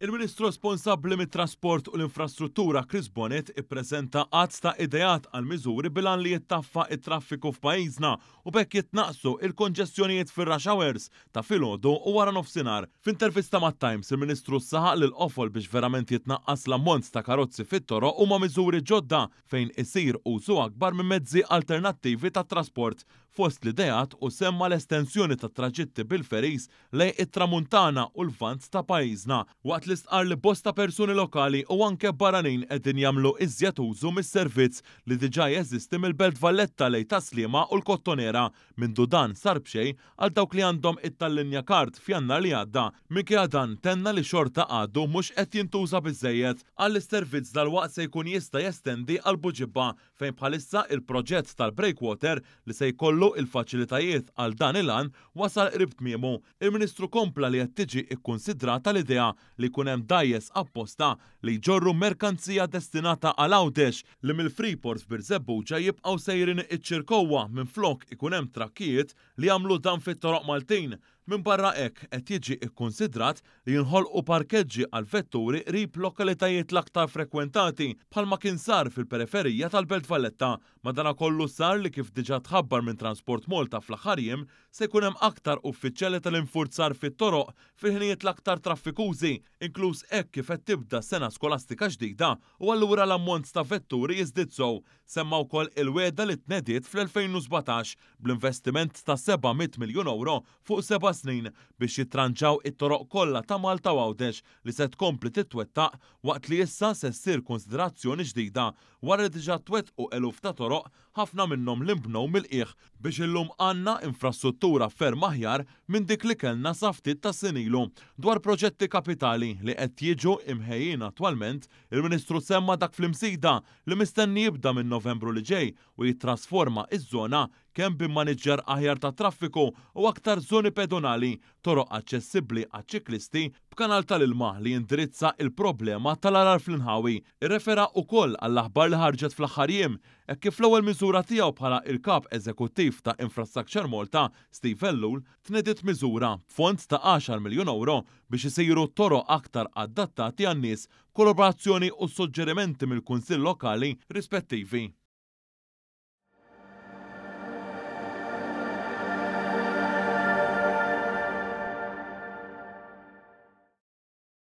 Il-Ministru responsabbli mit-Trasport u l-Infrastruttura Chris Bonett ippreżenta għadd ta' ideat għal miżuri bil-għan li jittaffa t-traffiku f'pajjiżna u b'hekk jitnaqqsu l-konġestjonijiet fir-rush hours ta' filgħodu u wara nofsinhar. F'intervista mat-Times, il-Ministru saħaq li l-qofol biex verament jitnaqqas l-ammont ta' karozzi fit-toroq huma miżuri ġodda fejn isir użu akbar minn mezzi alternattivi tat-trasport. Fost l-ideat hu semma l-estensjoni tat-traġitti bil-ferries lejn it-Tramuntana u l-Lvant ta' pajjiżna, waqt li stqarr li bosta persuni lokali u anke barranin qegħdin jagħmlu iżjed użu mis-servizz li diġà jeżisti mill-Belt Valletta lejn Tas-Sliema u l-Kottonera mindu dan sar b'xejn għal dawk li għandhom it-Tallinja Card f'Jannar li għadda. Minkejja dan, tenna li xorta għadu mhux qed jintuża biżżejjed. Qal li s-servizz dalwaqt se jkun jista' jestendi għal Buġibba fejn bħalissa il-proġett tal-breakwater li se jkollu il-faċilitajiet għal dan il-għan wasal qrib tmiemu. Il-Ministru kompla li qed tiġi kkunsidrata l-idea li jkun hemm dgħajjes apposta li jġorru merkanzija destinata għal Għawdex li mill-Freeport f'Birżebbuġa jibqgħu sejrin iċ-Ċirkewwa minflok ikun hemm trakkijiet li jagħmlu dan fit-toroq Maltin. Minbarra hekk, qed jiġi kkunsidrat li jinħolqu parkeġġi għall-vetturi qrib lokalitajiet l-aktar frekwentati bħalma kien sar fil-periferija tal-Belt Valletta. Madanakollu sar li kif diġà tħabbar minn Transport Malta fl-aħħar jiem, se jkun hemm aktar uffiċjali tal-infurzar fit-toroq fil-ħinijiet l-aktar traffikużi, inkluż hekk kif qed tibda sena skolastika ġdida u allura l-ammont ta' vetturi jiżdied sew. Semma wkoll il-wegħda li tnediet fl-2017 bl-investiment ta' 700 miljun ewro fuq seba' snin biex jitranġaw it-toroq kollha ta' Malta u Għawdex li se tkompli titwettaq waqt li issa se ssir kunsiderazzjoni ġdida wara li diġà twettqu eluf ta' toroq ħafna minnhom li nbnew mill-qiegħ biex illum għandna infrastruttura ferm aħjar minn dik li kellna sa ftit tas-snin ilu. Dwar proġetti kapitali li qed jiġu imħejjin attwalment, il-Ministru semma dak fl-Imsida li mistenni jibda minn Novembru li ġej u jittrasforma ż-żona kemm b'immaniġġjar aħjar tat-traffiku u aktar żoni pedonali, toroq aċċessibbli għaċ-ċiklisti, b'kanal tal-ilma li jindirizza il-problema tal-għargħar fl-inħawi. Irrefera ukoll għall-aħbar li ħarġet fl-aħħar jiem, hekk kif l-ewwel miżura tiegħu bħala il-Kap Eżekuttiv ta' Infrastructure Malta, Steve Ellul, tnediet miżura b'fond ta' għaxar miljun ewro biex isiru toroq aktar adattati għan-nies, b'kollaborazzjoni u suġġerimenti mill-Kunsill Lokali rispettivi.